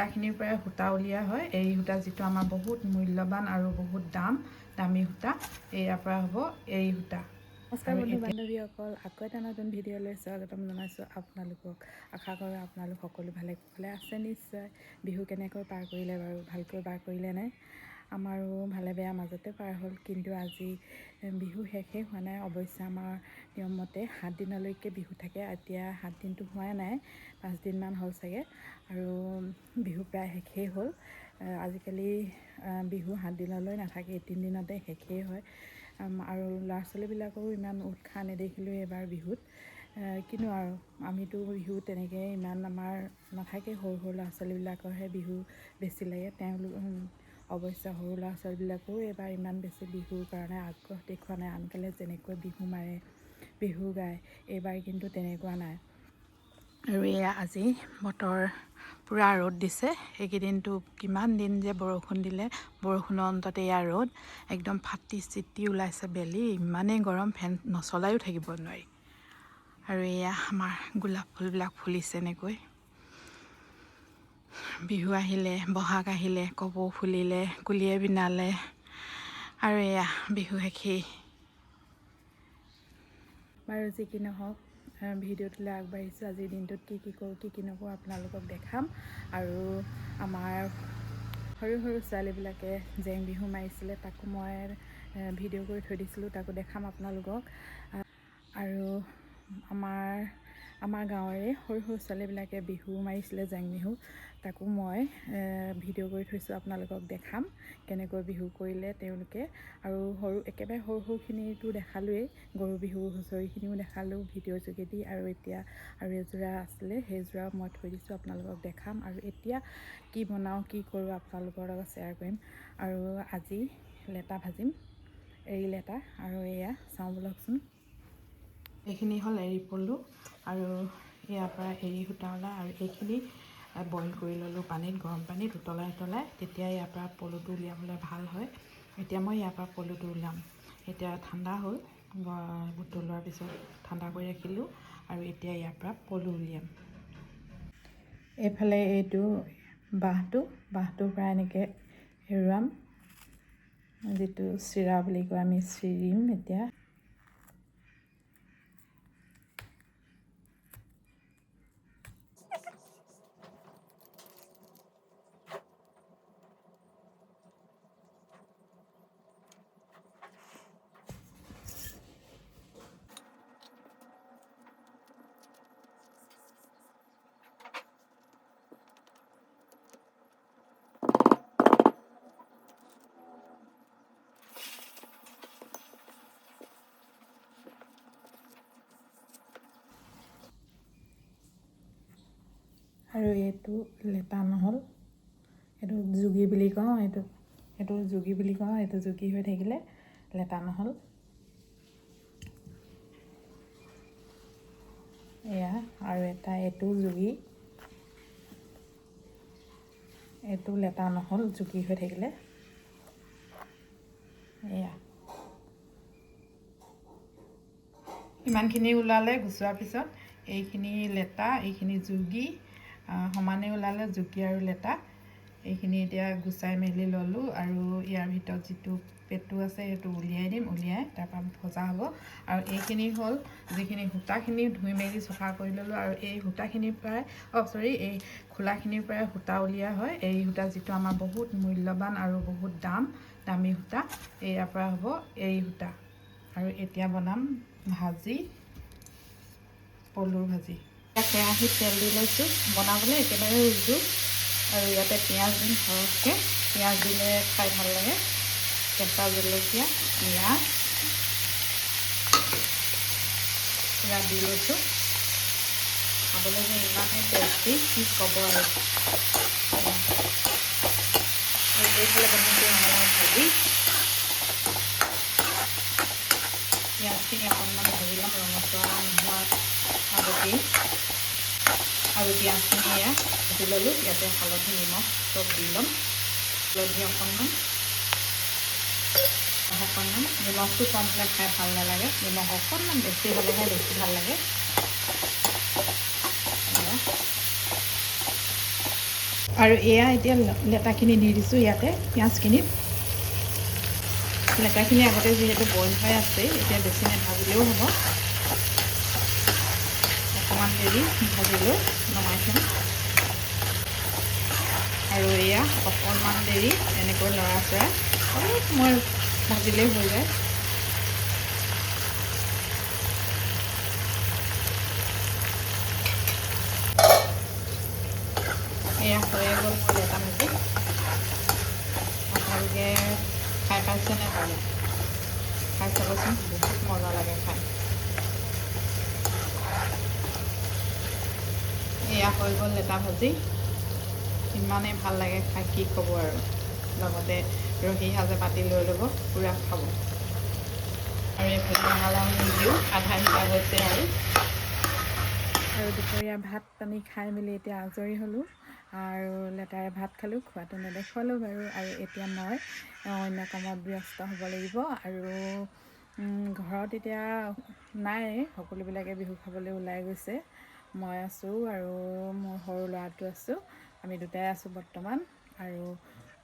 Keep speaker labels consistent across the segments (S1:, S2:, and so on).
S1: খোলাখিনিৰ পৰাই সূতা উলিওৱা হয়। এৰী সূতা যিটো আমাৰ বহুত মূল্যৱান আৰু বহুত দামী সূতা, ইয়াৰ পৰা হ'ব এৰী সূতা।
S2: নমস্কাৰ বন্ধু বান্ধৱীসকল, আকৌ এটা নতুন ভিডিঅ'লৈ স্বাগতম জনাইছোঁ আপোনালোকক। আশা কৰোঁ আপোনালোক সকলো ভালে কুশলে আছে। নিশ্চয় বিহু কেনেকৈ পাৰ কৰিলে বাৰু, ভালকৈ পাৰ কৰিলে নে? আমাৰো ভালে বেয়া মাজতে পাৰ হ'ল, কিন্তু আজি বিহু শেষেই হোৱা নাই। অৱশ্যে আমাৰ নিয়মমতে 7 দিনলৈকে বিহু থাকে। এতিয়া 7 দিনটো হোৱা নাই, 5 দিনমান হ'ল চাগে, আৰু বিহু প্ৰায় শেষেই হ'ল। আজিকালি বিহু 7 দিনলৈ নাথাকে, 3 দিনতে শেষেই হয়। আৰু ল'ৰা ছোৱালীবিলাকৰো ইমান উৎসাহ নেদেখিলোঁ এইবাৰ বিহুত। কিনো আৰু আমিতো বিহু তেনেকৈ ইমান আমাৰ নাথাকে, সৰু সৰু ল'ৰা ছোৱালীবিলাকৰহে বিহু বেছি লাগে। তেওঁলোক অৱশ্যে সৰু ল'ৰা ছোৱালীবিলাকেও এইবাৰ ইমান বেছি বিহুৰ কাৰণে আগ্ৰহ দেখুওৱা নাই। আনকালে যেনেকৈ বিহু মাৰে, বিহু গায়, এইবাৰ কিন্তু তেনেকুৱা নাই। আৰু এয়া আজি বতৰ পূৰা ৰ'দ দিছে। এইকেইদিনটো কিমান দিন যে বৰষুণ দিলে, বৰষুণৰ অন্ততে এয়া ৰ'দ, একদম ফাটি চিটি ওলাইছে বেলি, ইমানেই গৰম, ফেন নচলায়ো থাকিব নোৱাৰি। আৰু এয়া আমাৰ গোলাপ ফুলবিলাক ফুলিছে এনেকৈ। বিহু আহিলে, বহাগ আহিলে, কপৌ ফুলিলে, কুলিয়ে বিনালে, আৰু এয়া বিহু শেষেই। বাৰু যি কি নহওক, ভিডিঅ'টোলৈ আগবাঢ়িছোঁ। আজিৰ দিনটোত কি কি কৰোঁ, কি কি নকৰোঁ আপোনালোকক দেখাম। আৰু আমাৰ সৰু সৰু ছোৱালীবিলাকে জেং বিহু মাৰিছিলে, তাকো মই ভিডিঅ' কৰি থৈ দিছিলোঁ, তাকো দেখাম আপোনালোকক। আৰু আমাৰ গাঁৱৰে সৰু সৰু ছোৱালীবিলাকে বিহু মাৰিছিলে, জেং বিহু, তাকো মই ভিডিঅ' কৰি থৈছোঁ, আপোনালোকক দেখাম কেনেকৈ বিহু কৰিলে তেওঁলোকে। আৰু একেবাৰে সৰু সৰুখিনিতো দেখালোৱেই, গৰু বিহু হুঁচৰিখিনিও দেখালোঁ ভিডিঅ'ৰ যোগেদি। আৰু এতিয়া আৰু এযোৰা আছিলে, সেইযোৰা মই থৈ দিছোঁ, আপোনালোকক দেখাম। আৰু এতিয়া কি বনাওঁ কি কৰোঁ আপোনালোকৰ লগত শ্বেয়াৰ কৰিম। আৰু আজি লেটা ভাজিম, এৰী লেটা। আৰু এয়া চাওঁ ব'লকচোন।
S1: এইখিনি হ'ল এৰী পলু, আৰু ইয়াৰ পৰা এৰী সূতা ওলায়। আৰু এইখিনি বইল কৰি ল'লোঁ পানীত, গৰম পানীত উতলাই উতলাই, তেতিয়া ইয়াৰ পৰা পলুটো উলিয়াবলৈ ভাল হয়। এতিয়া মই ইয়াৰ পৰা পলুটো উলিয়াম। এতিয়া ঠাণ্ডা হ'ল, উতলোৱাৰ পিছত ঠাণ্ডা কৰি ৰাখিলোঁ। আৰু এতিয়া ইয়াৰ পৰা পলু উলিয়াম। এইফালে এইটো বাঁহটোৰ পৰা এনেকৈ এৰুৱাম, যিটো চিৰা বুলি কয়, আমি চিৰিম এতিয়া। আৰু এইটো লেটা নহ'ল, এইটো জুগি বুলি কওঁ, এইটো জুগি বুলি কওঁ। এইটো জুগি হৈ থাকিলে লেটা নহ'ল। এয়া আৰু এটা এইটো জুগি, এইটো লেটা নহ'ল, জুগি হৈ থাকিলে। এয়া ইমানখিনি ওলালে। গুচোৱাৰ পিছত এইখিনি লেটা, এইখিনি জুগি সমানে ওলালে, জুগি আৰু লেটা। এইখিনি এতিয়া গুচাই মেলি ল'লোঁ। আৰু ইয়াৰ ভিতৰত যিটো পেটু আছে সেইটো উলিয়াই দিম, উলিয়াই তাৰপৰা ভজা হ'ব। আৰু এইখিনি হ'ল যিখিনি সূতাখিনি ধুই মেলি চফা কৰি ল'লোঁ। আৰু এই সূতাখিনিৰ পৰাই, এই খোলাখিনিৰ পৰাই সূতা উলিওৱা হয়। এই সূতা যিটো আমাৰ বহুত মূল্যৱান আৰু বহুত দামী সূতা, ইয়াৰ পৰা হ'ব এৰী সূতা। আৰু এতিয়া বনাম ভাজি, পলুৰ ভাজি। কেৰাহীত তেল দি লৈছোঁ, বনাবলৈ একেবাৰে উজু। আৰু ইয়াতে পিঁয়াজ দিম সৰহকৈ, পিঁয়াজ দিলে খাই ভাল লাগে। কেঁচা জলকীয়া, পিঁয়াজ পূৰা দি লৈছোঁ। খাবলৈ যে ইমানেই টেষ্টি, কি ক'ব আৰু। আৰু এইফালে বনাইছোঁ ৰঙালাও ভাজি। পিঁয়াজখিনি অকণমান ভাজি ল'ম ৰঙচুৱা নোহোৱাৰ আগতেই। আৰু পিঁয়াজখিনি এয়া ভাজি ল'লোঁ। ইয়াতে হালধি, নিমখ চব দি ল'ম। হালধি অকণমান, অকণমান, নিমখটো কম হ'লে খাই ভাল নালাগে, নিমখ অকণমান বেছি হ'লেহে বেছি ভাল লাগে। আৰু এয়া এতিয়া লেটাখিনি দি দিছোঁ ইয়াতে পিঁয়াজখিনিত। লেটাখিনি আগতে যিহেতু বইল হৈ আছে, এতিয়া বেছি নাভাজিলেও হ'ব, অকণমান দেৰি ভাজিলেও নমাই থ'ম। আৰু এয়া অকণমান দেৰি এনেকৈ লৰাই চৰাই অলপ সময় ভাজিলেই হৈ যায়। এয়া হৈয়ে গ'ল মোৰ লেটা ভাজি। আপোনালোকে খাই পাইছেনে বাৰু? খাই চাবচোন, বহুত মজা লাগে খাই। এয়া হৈ গ'ল লেটা ভাজি, ইমানেই ভাল লাগে খাই কি ক'ব আৰু। লগতে ৰহি সাজে পাতি লৈ ল'ব, পূৰা খাব। আৰু এইফালে ৰঙালাও নিজেও আধা সিজা গৈছে। আৰু
S2: আৰু দুপৰীয়া ভাত পানী খাই মেলি এতিয়া আজৰি হ'লোঁ আৰু লেটাৰে ভাত খালোঁ, খোৱাটো নেদেখুৱালোঁ বাৰু। আৰু এতিয়া মই অন্য কামত ব্যস্ত হ'ব লাগিব। আৰু ঘৰত এতিয়া নাই, সকলোবিলাকে বিহু খাবলৈ ওলাই গৈছে, মই আছোঁ আৰু মোৰ সৰু ল'ৰাটো আছোঁ, আমি দুটাই আছোঁ বৰ্তমান। আৰু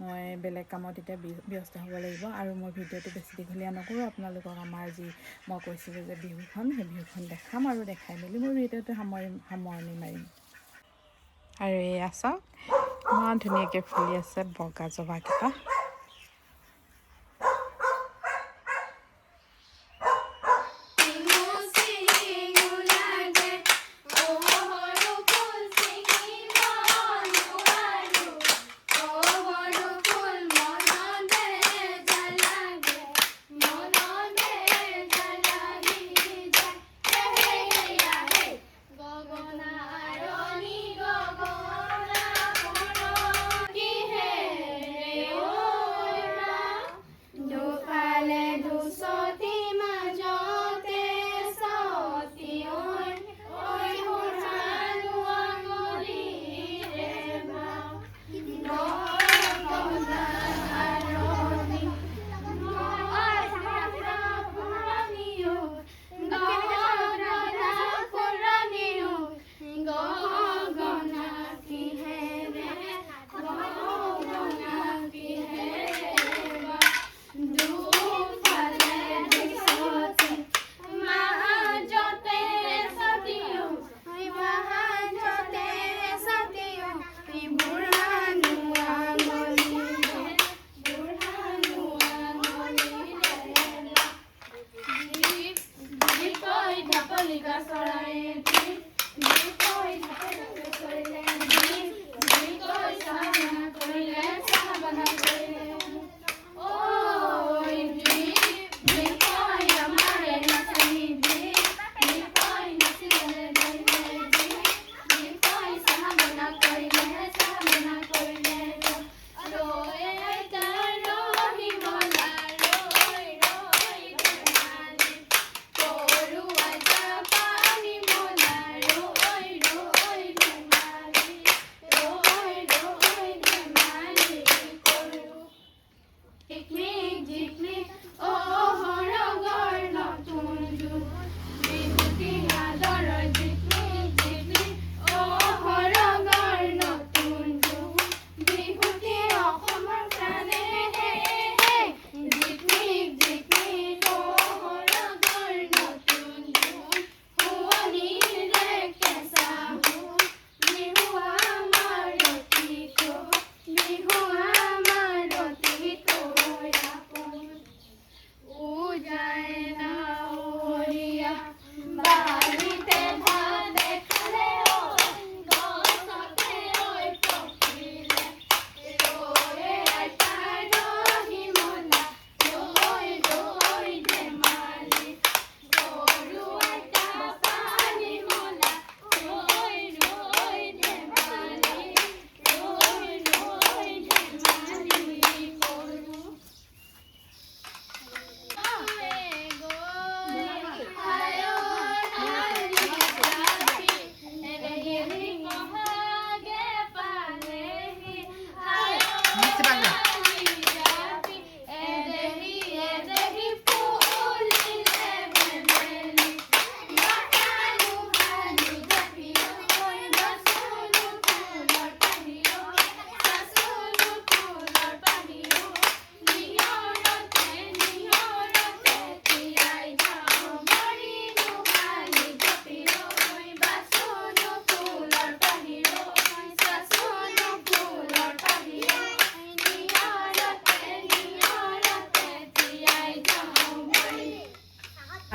S2: মই বেলেগ কামত এতিয়া ব্যস্ত হ'ব লাগিব। আৰু মই ভিডিঅ'টো বেছি দীঘলীয়া নকৰোঁ, আপোনালোকক আমাৰ যি মই কৈছিলোঁ যে বিহুখন, সেই বিহুখন দেখাম আৰু দেখাই মেলি মোৰ ভিডিঅ'টো সামৰণি মাৰিম।
S1: আৰু এয়া চাওক, ইমান ধুনীয়াকৈ ফুলি আছে বগা জবাকেইটা।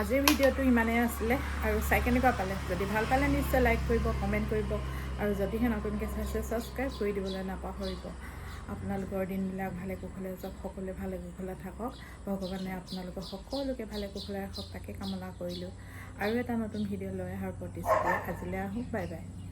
S2: আজিৰ ভিডিঅ'টো ইমানেই আছিলে। আৰু চাই কেনেকুৱা পালে? যদি ভাল পালে নিশ্চয় লাইক কৰিব, কমেণ্ট কৰিব আৰু যদিহে নতুনকৈ চাইছে, ছাবস্ক্ৰাইব কৰি দিবলৈ নাপাহৰিব। আপোনালোকৰ দিনবিলাক ভালে কুশলে যাওক, সকলোৱে ভালে কুশলে থাকক। ভগৱানে আপোনালোকক সকলোকে ভালে কুশলে ৰাখক, তাকে কামনা কৰিলোঁ। আৰু এটা নতুন ভিডিঅ' লৈ অহাৰ প্ৰতিশ্ৰুতিৰে আজিলৈ আহোঁ। Bye bye.